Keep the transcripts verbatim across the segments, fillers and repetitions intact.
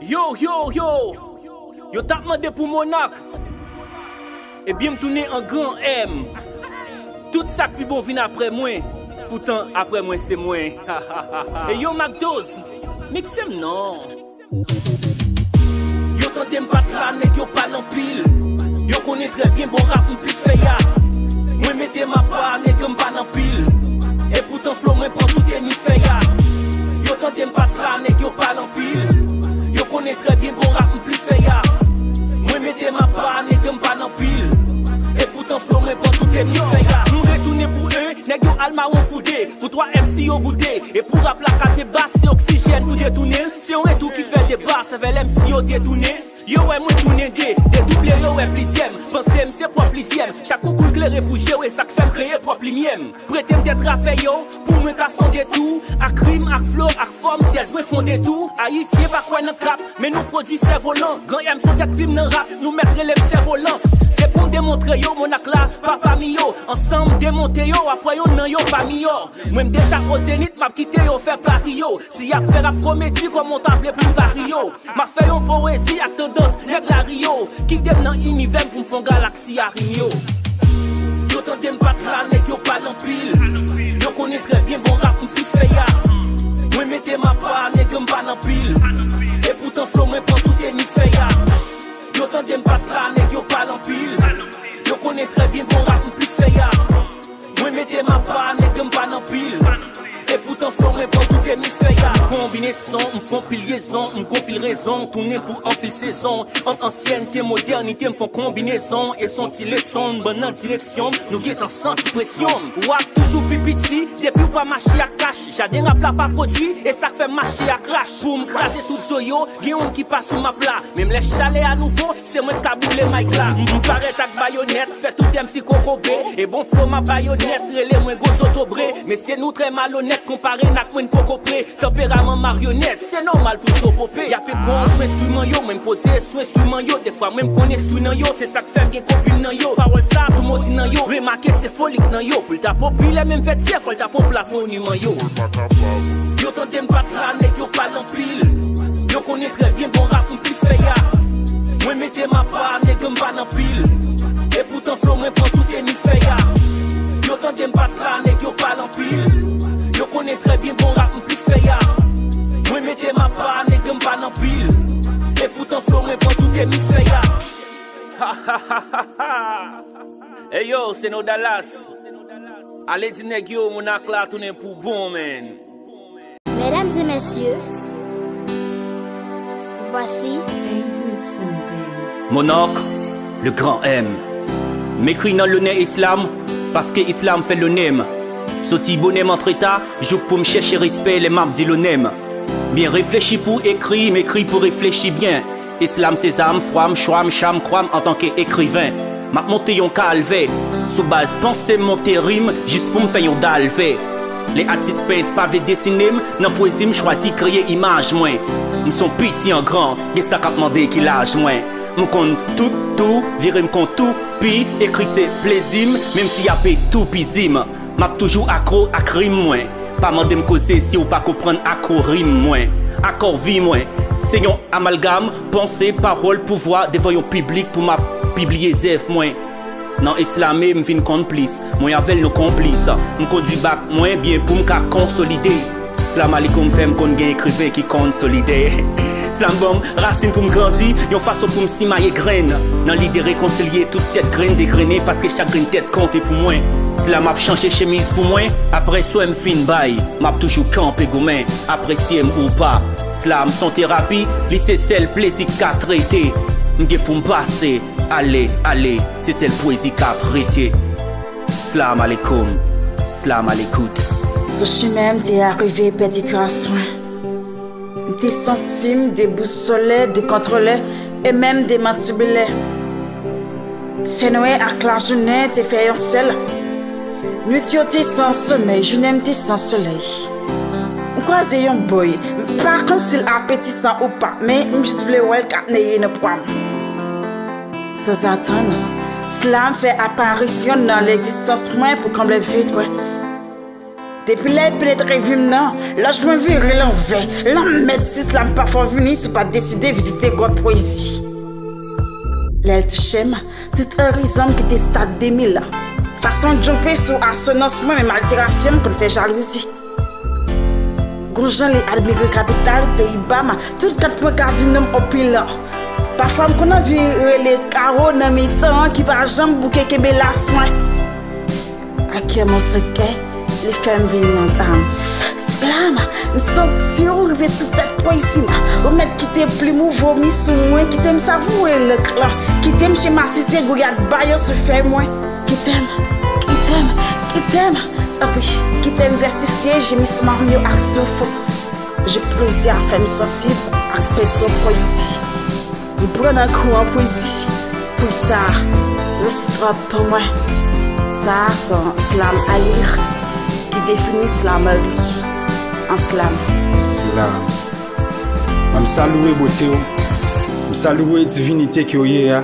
Yo, yo, yo! Yo t ap mande pou Monak. Ebyen, m tounen an gran M. Tout sa k pi bon vin apre mwen. Poutan, apre mwen, se mwen. E yo, Macdoz, mikse m non. Yo tande m pa t la, nèg yo pale anpil. Yo konnen trè byen bon rap m plis fè a. Mwen mete m apa, nèg yo m pa nan pil. E poutan flo mwen pran tout emisfè a. Yo tande m pa t la, nèg yo pale anpil. Yo konnen trè byen bon rap m plis fè a. Mwen mete m apa, nèg yo m pa nan pil. E poutan flo mwen pran tout emisfè a. Nou retounen pou en, nèg yo al mawon pou de. Pou twa M C yo boude. E pou rap la ka debat, se oksijèn pou detounen l. Se yon retou ki fè deba, sèvèl M C yo detounen. Yo wè mwen tounen de, dedouble yo wè plizyè m. Panse m se pwòp plizyè m. Chak kou koul klere pou jere, sa k fè m kreye pwòp limyè m. Prete m tèt rapè yo, pou mwen ka fonde tou. Ak rim, ak flo, ak fòm, tèz mwen fonde tou. Ayisyen pa kwè nan trap, men nou pwodui sèvolan. Gran M se yon tèt rim nan rap, nou mèt rele m sèvolan. Se pou m demontre yo, Monak la, pa pami yo. Ansanm demonte yo, apre yo nan yo pa miyò. Mwen m deja o Zenith, m ap kite yo fè pari yo. Si y ap fè rap komedi, kòman w ta vle pou m pari yo? M ap fè yon powezi ak tandans nèg lari yo. Kite m nan inivè m pou m fè yon galaksi a rim yo. Yo tande m pa t la, nèg yo pale anpil. Yo konnen trè byen bon rap m plis fè a. Mwen mete m apa, nèg yo m pa nan pil. E poutan flo mwen pran tout emisfè a. Yo tande m pa t la, nèg yo pale anpil. Yo konnen trè byen bon rap m plis fè a. Mwen mete m apa, nèg yo m pa nan pil. E poutan flo mwen pran tout emisfè a. Konbinezon, m fè yon pil lyezon, m gon pil rezon, tounen pou anpil sezon. Ant ansyènte, modènite, m fè yon konbinezon, e s on ti leson, m ban nan direksyon m, nou gentan santi presyon m. W ap toujou pi piti, depi w pa mache ak kach, jaden rap la pa pwodui, e sa k fè m mache ak rach. Pou m kraze tout zo yo, gen youn ki pa sou map la. Menm lè chalè a nouvo, se mwen k ka boule mic la. M parèt ak bayonèt, fè tout M C kokobe. E bon flo m ap bayonèt, rele mwen gwo zotobre. Mesye nou trè malonèt, konpare n ak mwen n poko pre. Tanperaman maryonèt, se nòmal tout zo pope. Y ape bon sou enstriman yo, mwen m poze sou enstriman yo. Defwa mwen m konn enstwi nan yo, se sa k fè m gen kopin nan yo. Pawòl sa, tou mo di nan yo. Remake se foli k nan yo. Pou l ta popilè, menm vètyè, fò l ta pran plas monuman yo. Yo tande m pa t la, nèg yo pale anpil. Yo konnen trè byen bon rap m plis fè a. Mwen mete m apa, nèg yo m pa nan pil. E poutan flo mwen pran tout emisfè a. Yo tande m pa t la, nèg yo pale anpil. Yo konnen trè byen bon rap m plis fè a. Mwen mete m apa, nèg yo m pa nan pil. E poutan flo mwen pran tout emisfè a. Hey yo, se nou Dallas. Ale di nèg yo, Monak la tounen pou bon, man. Mesdames et messieurs, voici Monarch, le gran M. M ekri nan lonè Islam, paske Islam fè lonè m. Soti bonè m antre ta, jouk pou m chèche respè lè m ap di lonè m. Byen reflechi pou ekri, m ekri pou reflechi byen. Islam se zam, fwa m, chwa m, cha m, kwa m antanke ekriven. M ap monte yon kalvè. Sou baz panse m monte rim, jis pou m fè yon dalvè. Lè atis pent pa vle desine m, nan pwezi m chwazi kreye imaj mwen. M s on piti an gran, gen sa k ap mande ki laj mwen. M konn tout tou, vire m konn tou pi, ekri se plezi m, menm si y ape toupizi m. M ap toujou akro ak rim mwen. Pa mande m koze si w pa konprann akrorim mwen. Akò vi mwen, se yon amalgam, panse, pawòl, pouvwa devan yon piblik pou m ap pibliye zèv mwen. Nan Islame m vin konn plis, mwen avè l nou konplis. M kondui bak mwen byen pou m ka konsolide. Slam alikoum fè m konn gen ekriven ki konn solidè. Slam ban m rasin pou m grandi, yon fason pou m simaye grenn. Nan lide rekonsilye tout tèt grenn degrennen, paske chak grenn tèt konte pou mwen. Slam ap chanje chemiz pou mwen, apre swè m fin bay. M ap toujou kanpe goumen, apresye m ou pa. Slam s on terapi, li se sèl plezi k ka trete. M gen pou m pase, ale, ale, se sèl pwezi k ap rete. Slam alikoum, slam alikout. Sou chimen m te arive pèdi tras mwen. M te santi m debousole, dekontwole e menm demantible. Fènwè ak lajounen te fè yon sèl. Nwit yo te san somèy, jounen m te san solèy. M kwaze yon bòy, m pa konn si l apetisan ou pa, men m jis vle wè l k ap neye nan pwa m. Sanzatann, slam fè aparisyon nan legzistans mwen pou konble vid mwen. Depi lè l penetre vi m nan, lòj mwen vire lanvè. Lanmèd, si slam pa fè w vini si w pa deside vizite gwòt pwezi. Lè l touche m, tout orizon m kite stad de mil an. Fason l djonpe sou asonans mwen, menm alterasyon m konn fè jalouzi. Gon jan li admire kapital peyi ba m, tout kat mwen kazino m opilan. Pafwa m konn anvi rele kawo nan mitan an ki pa janm bouke kenbe las mwen. Ak kè mwen san kè, li fè m vin nan dam. Slam, m santi w rive sou tèt pwezi m. Ou mèt kite plim ou vomi sou mwen, kite m savouren lank lan. Kite m chematize gouyad ba yo sou fèy mwen. Kite m, kite m, kite m, tanpri, kite m vèsifye jemisman m yo ak souf. Jouk plezi a fè m sansib ak peso pwezi. M pran nan kou an pwezi. Pou sa, mèsi twòp pou mwen. Sa a se yon slam a lir ki defini slam a li an slam. Slam. Mwen, m salye bote w. M salye divinite ke w ye a.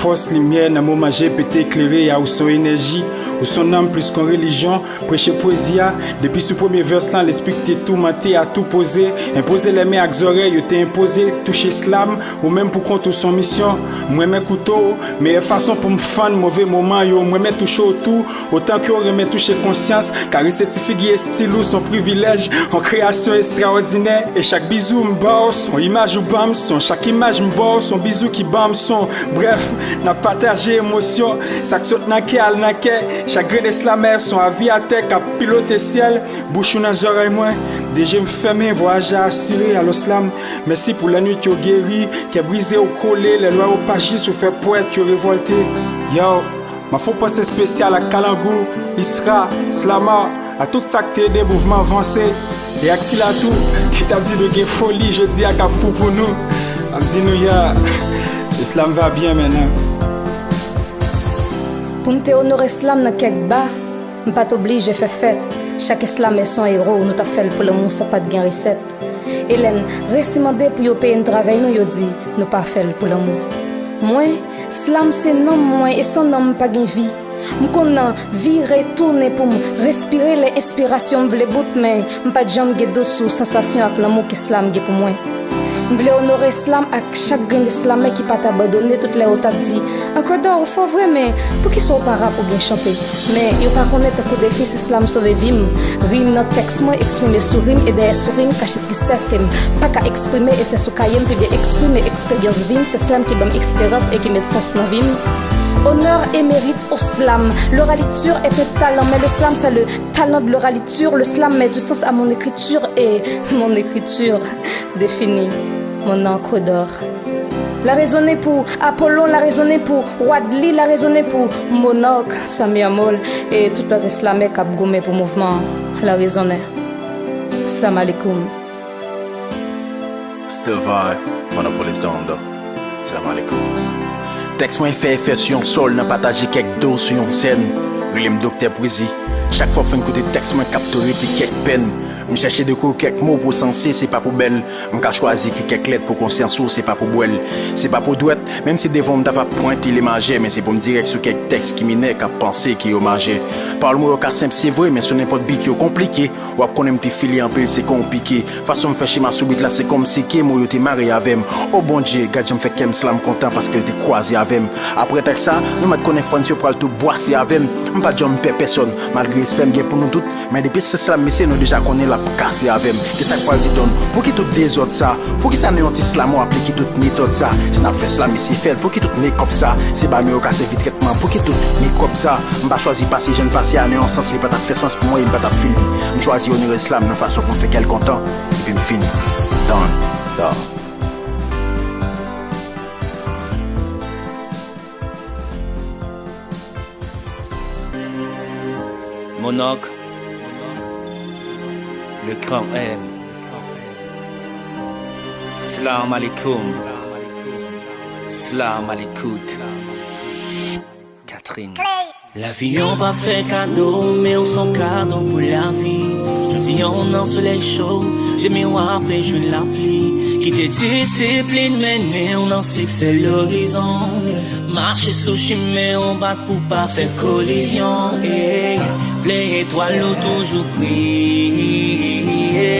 Fòs limyè nan moman je pete klere a, ou se yon enèji, ou se yon nanm plis ke yon relijyon. Preche pwezi a, depi sou premye vès lan, lespri ki te toumante a tou poze, enpoze lè men ak zòrèy yo te enpoze, touche slam, ou menm pou kont ou se yon misyon. M renmen kouto w, meyè fason pou m fann move moman yo, m renmen touche w tou, otan ke w renmen touche konsyans, karese ti figi estil ou se yon privilèj, yon kreyasyon estrawòdinè, e chak bizou m ba w se yon imaj ou ban m, se yon chak imaj m ba w se yon bizou ki ban m, se yon, brèf, n ap pataje emosyon, sa k sot nan kè al nan kè, chak grenn eslamè se yon avyatè k ap pilote syèl, bouch ou nan zòrèy mwen, de je m fèmen, vwayaj la asire, alò slam, mèsi pou lè nwit yo geri, kè brize ou kole, lè lwa yo pa jis ou fè powèt yo revòlte. Yo, m ap fè yon panse espesyal ak Kalangou, Isra, Slama, a tout sa k te ede mouvman vanse, e ak sila tou ki t ap di nou gen foli jodi a k ap fou pou nou, m ap di nou ya, le slam va bien maintenant. Pou m te onore slam nan kèk ba, m pa t oblije fè fèt. Chak eslamè se yon ewo, nou t ap fè l pou lanmou sa pa t gen resèt. E lè n resi mande pou yo peye n travay nou, yo di nou pa fè l pou lanmou. Mwen, slam se nanm mwen, e san nanm m pa gen vi. M konn nan vire tounen pou m respire, lè enspirasyon m vle bout, men m pa t janm gen dout sou sansasyon ak lanmou ke slam gen pou mwen. M vle onore slam ak chak grenn eslamè ki pa t abandone tout lè yo t ap di, Ankò Dò, ou fò vre, men poukisa w pa rap oubyen chante? Men yo pa konnen tankou defi si slam sove vi m. Rim nan tèks mwen eksprime souri m e dèyè souri m kache tristès ke m pa ka eksprime e se sou kaye m pi byen eksprime eksperyans vi m, se slam ki ban m eksperans e ki met sans nan vi m. Honneur et mérite au slam. L'oraliture est un talent, mais le slam, c'est le talent de l'oraliture. Le slam met du sens à mon écriture et mon écriture définit mon encre d'or. La rezone pou Apollon, la rezone pou Wadli, la rezone pou Monarch, Samir Mol, e tout lòt eslamè k ap goumen pou mouvman an. La rezone. Slam aleikoum. Still vibe, Monopolis Down though. Salam alaikum. Tèks mwen fè efè sou yon sòl nan pataje kèk do sou yon sèn. Rele m Doktè Pwezi. Chak fwa w fin koute tèks mwen k ap tou rete kèk pèn, m chèche dekri w kèk mo pou w sanse, se pa pou bèl. M ka chwazi ekri kèk lèt pou konsyans ou, se pa pou bwèl. Se pa pou dwèt, menm si devan w m ta va pwente lemajè, men se pou m dirèk sou kèk tèks ki minè k ap panse ke yo majè. Pawòl mwen yo ka senp, se vre, men sou nenpòt bit yo konplike. W ap konnen m te file anpil, se konplike. Fason m fè chema sou bit la, se kòmsi ke mo yo te mare avè m. O Bondye, gad jan m fè kè m slam kontan paske l te kwaze avè m. Apre tèks sa, nou mèt konnen fans yo pral tou bwase avè m. M pa t janm pè pèsòn, malgre respè m gen pou nou tout, men depi se slam mesye nou deja konnen l ap kase avè m. Kisa k pral di donn? Pouki tout dezòd sa? Poukisa nou yon ti slamè w aplike tout metòd sa? Si n ap fè slam mesye fè l, pouki tout mekòp sa? Se ba nou yo ka sèvi trètman, pouki tout mikwòb sa? M pa chwazi pase jan l pase a, nan yon sans li pa t ap fè sans pou mwen e m pa t ap feel li. M chwazi onore slam nan fason pou m fè kè l kontan, epi m fini. Done. Done. Monarch, le grand M. Salam alaikum. Salam alaikum. Catherine. Lavi an pa fè kado, men w se yon kado pou lavi. Jodi an w nan solèy cho, demen w ap jwenn lapli. Kite disiplin mennen w nan siksè lorizon. Mache sou chimen w, bat pou pa fè kolizyon. Ey, vle etwal ou toujou briye.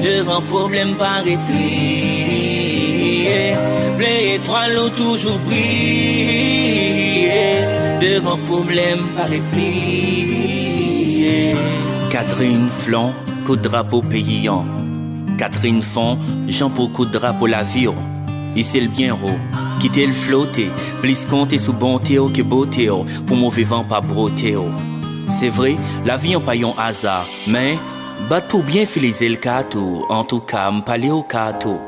Devan pwoblèm pa repliye. Vle etwal ou toujou briye. Devan pwoblèm pa repliye. Catherine Flon, kout drapo peyi an. Catherine Flon, jan pou kout drapo lavi w. Ise l byen wo, kite l flote, plis konte sou bonte w ke bote w, pou move van pa bwote w. Se vre, lavi an pa yon aza, men bat pou byen file zel kato, antouka, m pale w kato.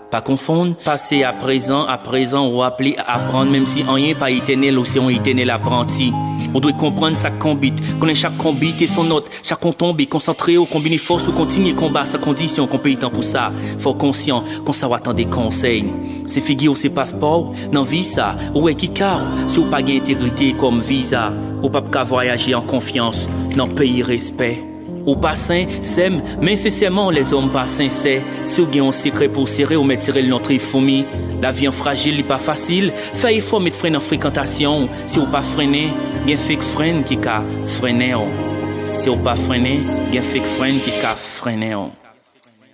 Pa konfonn pase a prezan, a prezan w ap li aprann, menm si anyen pa etènèl, ou se yon etènèl apranti. Ou dwe konprann sa k konbit, konnen chak konbit e son nòt, chak kon tonbe, konsantre w, konbine fòs ou, kontinye konba san kondisyon, konpetan pou sa. Fò w konsyan, konsa w a tande konsèy. Se figi w, se paspò w nan vi sa, ou wè ki ka w, si w pa gen entegrite kòm viza, ou p ap ka vwayaje an konfyans nan peyi respè. Ou pa sen, sè m, men sensèman, lèzòm pa sensè. Si w gen yon sekrè pou w sere, ou mèt sere l nan trip foumi. Lavi an frajil, li pa fasil. Fè efò met fren nan frekantasyon w. Si w pa frennen, gen fake friend ki ka frennen w. Si w pa frennen, gen fake friend ki ka frennen w.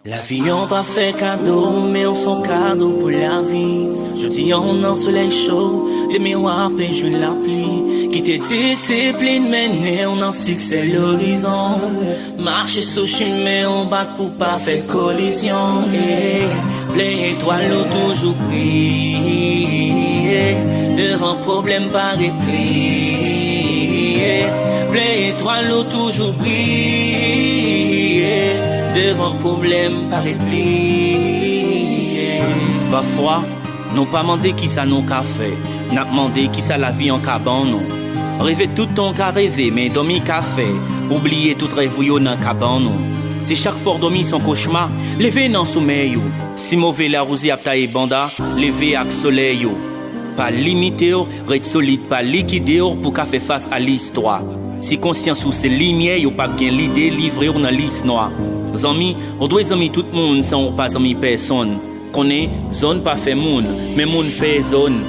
Lavi an pa fè kado, men w se yon kado pou lavi. Jodi an w nan solèy cho, demen w ape jwenn lapli. Kite disiplin mennen w nan siksè lorizon. Mache sou chimen w, bat pou pa fè kolizyon. Ey, vle etwal ou toujou briye. Devan pwoblèm pa repliye. Vle etwal ou toujou briye. Devan pwoblèm pa repliye. Pafwa, nou pa mande kisa nou ka fè, n ap mande kisa lavi an ka ban nou. Reve tout tan w ka reve, men dòmi ka fè ou bliye tout rèv ou yo nan kabann ou. Si chak fwa w dòmi se yon kochma, leve nan somèy ou. Si move lawouze ap taye banda, leve ak solèy ou. Pa limite w, ret solid, pa likide w pou w ka fè fas a listwa. Si konsyans ou se limyè, yo p ap gen lide livre w nan lis nwa. Zanmi, ou dwe zanmi tout moun san ou pa zanmi pèsonn. Konnen zòn pa fè moun, men moun fè zòn.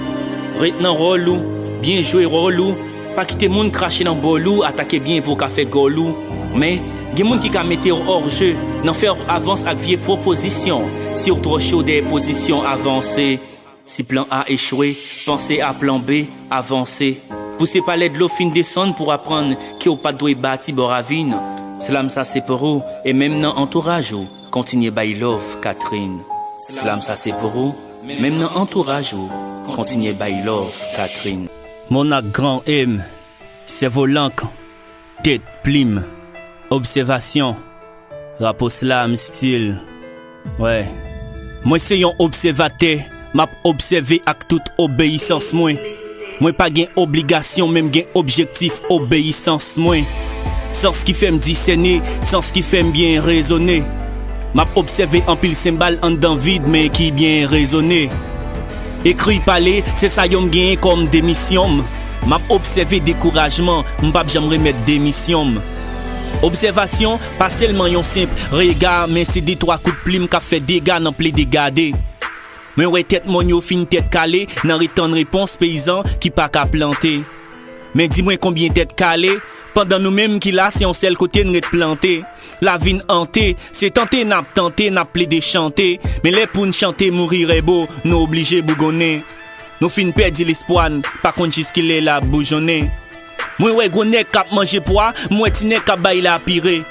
Ret nan wòl ou, byen jwe wòl ou, pa kite moun krache nan bòl ou, atake byen pou w ka fè gòl ou. Men, gen moun ki ka mete w hors jeu, nan fè w avans ak vye pwopozisyon. Si w twò cho dèyè pozisyon, avanse. Si plan A echwe, panse a plan B, avanse. Pouse palè dlo fin desann pou w aprann ke w pa t dwe bati bò ravin. Slam sa se pou ou, e menm nan antouraj ou. Kontinye bay love, Catherine. Slam sa se pou ou, menm nan antouraj ou, kontinye bay love, Catherine. Monarch Grand M, sèvolank, tèt plim, obsèvasyon, rapo slam stil. Wè. Mwen se yon obsèvatè, m ap obsève ak tout obeyisans mwen. Mwen pa gen obligasyon, men m gen objektif obeyisans mwen. Sans ki fè m disène, sans ki fè m byen rezone. M ap obsève anpil senbal anndan vid, men ki byen rezone. Ekri, pale, se sa yo m genyen kòm demisyon m. M ap obsève dekourajman, m p ap janm remèt demisyon m. Obsèvasyon pa sèlman yon senp rega, men se de twa kout plim k ap fè dega nan plede gade. Mwen wè tèt mòn yo fin tèt kale nan ret tann repons peyizan ki pa ka plante. Men di mwen konbyen tèt kale, pandan nou menm ki la se yon sèl kote n ret plante. Lavi n ante, se tante n ap tante, n ap plede chante. Men lè pou n chante mouri rèbo, nou oblije bougonnen. Nou fin pèdi lespwa n, pa konn jiskilè l ap boujonnen. Mwen wè gwo nèg k ap manje pwa, m wè ti nèg k ap bay la pire.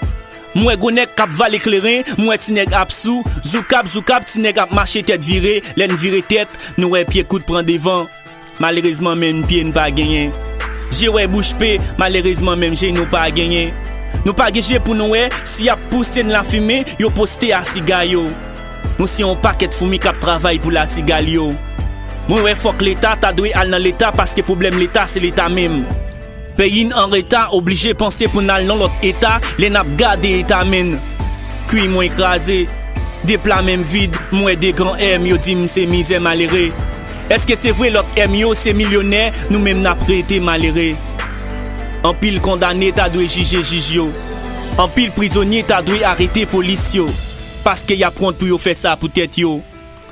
M wè gwo nèg k ap vale kleren, m wè ti nèg ap sou, zoukap, zoukap, ti nèg ap mache tèt vire, lè n vire tèt, nou wè pye kout pran devan. Malerezman, menm pye n pa genyen. Je wè bouch pe, malerezman, menm je nou pa genyen. Nou pa gen je pou nou wè, si y ap pouse n lafimen, yo poste a siga yo. Nou se yon pakèt foumi k ap travay pou lasigal yo. Mwen wè fòk Leta ta dwe al nan Leta paske pwoblèm Leta se Leta menm. Peyi n an reta, oblije panse pou n al nan lòt eta, lè n ap gade eta men n. Kwi mwen kraze. De pla men m vid, m wè de gran M, yo di m se mizè malere. Èske se vre lòt M yo se milyonè, nou menm n ap rete malere? Anpil kondane ta dwe jije jij yo. Anpil prizonye ta dwe arete polis yo. Paske y ap wont pou yo fè sa pou tèt yo.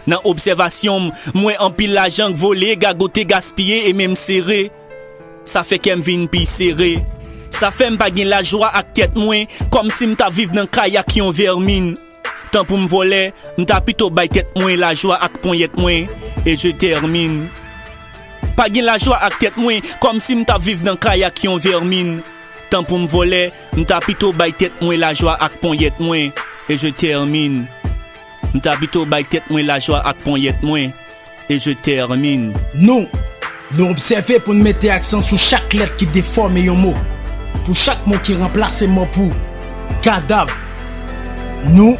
Nan obsèvasyon m, m wè anpil lajan k vole, gagote, gaspiye e menm sere. Sa fè kè m vin pi sere. Sa fè m pa gen lajwa ak tèt mwen, kòmsi m t ap viv nan kay ak yon vèmin. Tan pou m vòlè, m ta pito bay tèt mwen lajwa ak ponyèt mwen, e je tèmin. Pa gen lajwa ak tèt mwen, kòmsi m t ap viv nan kay ak yon vèmin. Tan pou m vòlè, m ta pito bay tèt mwen lajwa ak ponyèt mwen, e je tèmin. M ta pito bay tèt mwen lajwa ak ponyèt mwen, e je tèmin. Nou, nou obsève pou n mete aksan sou chak lèt ki defòme yon mo. Pou chak mo ki ranplase mò pou kadav. Nou,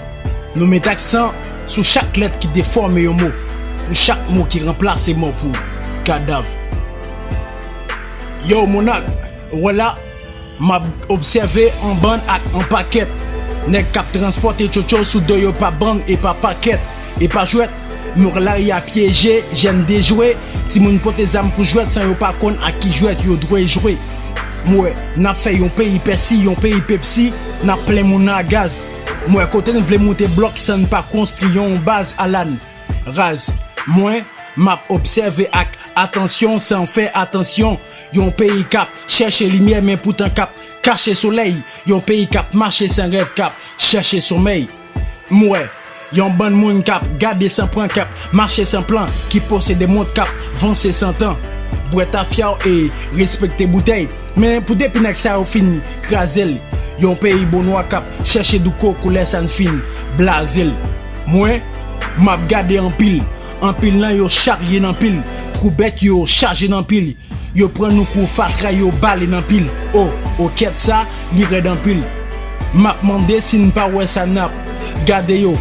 nou mete aksan sou chak lèt ki defòme yon mo. Pou chak mo ki ranplase mò pou kadav. Yo, Monak, wè la, m ap obsève an bann ak an pakèt nèg k ap transpòte tchotcho sou do yo pa bann e pa pakèt e pa jwèt. M wè lari a pyeje, jèn dejwe, timoun pote zam pou jwèt san yo pa konn ak ki jwèt yo dwe jwe. M wè, n ap fè yon peyi pèsi, yon peyi pepsi, n ap plen moun a gaz. M wè kote n vle moute blòk san n pa konstwi yon baz alan raz. Mwen, m ap obsève ak atansyon san fè atansyon. Yon peyi k ap chèche limyè, men poutan k ap kache solèy. Yon peyi k ap mache san rèv, k ap chèche somèy. M wè yon bann moun k ap gade san pran, k ap mache san plan, ki posede mont, k ap vanse san tan. Bwè tafya w e respekte boutèy. Men pou depi nèg sa yo fin kraze l, yon peyi bonwa k ap chèche douko koulè sa n fin blaze l. Mwen, m ap gade anpil. Anpil nan yo charye nan pil. Twou bèt yo chaje nan pil. Yo pran nou kou fatra, yo bale nan pil. O, o kèt sa, li rèd anpil. M ap mande si n pa wè sa n ap gade yo.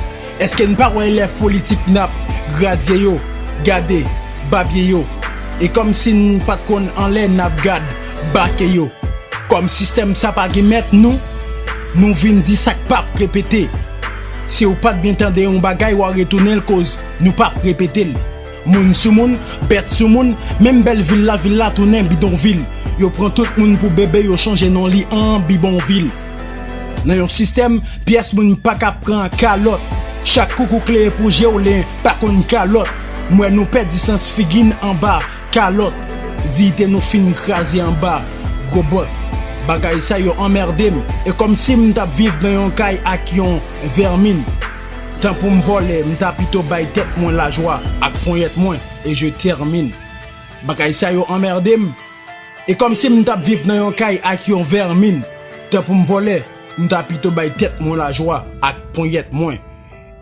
Èske n pa wè elèv politik n ap gradye yo, gade, babye yo? E kòmsi n pa t konn anlè n ap gad bake yo. Kòm sistèm sa pa gen mèt, nou, nou vin di sa k p ap repete. Si w pa t byen tande yon bagay, w a retounen l koz nou p ap repete l. Moun sou moun, bèt sou moun, menm bèl vil la, vil la tounen bidonvil. Yo pran tout moun pou bebe, yo chanje non li an bibonvil. Nan yon sistèm, pyès moun pa ka pran kalòt. Chak koukou kleye pou je w, len pa konn kalòt. M wè nou pèdi sans figi n anba kalòt. Diyite nou fin kraze anba gwo bòt. Bagay sa yo anmède m. E kòmsi m t ap viv nan yon kay ak yon vèmin. Tan pou m vòlè, m ta pito bay tèt mwen lajwa ak ponyèt mwen, e je tèmin. Bagay sa yo anmède m. E kòmsi m t ap viv nan yon kay ak yon vèmin. Tan pou m vòlè, m ta pito bay tèt mwen lajwa ak ponyèt mwen,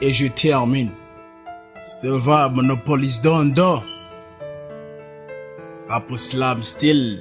e je tèmin. Still vibe, Monopolis Don Don. Rapò slam still.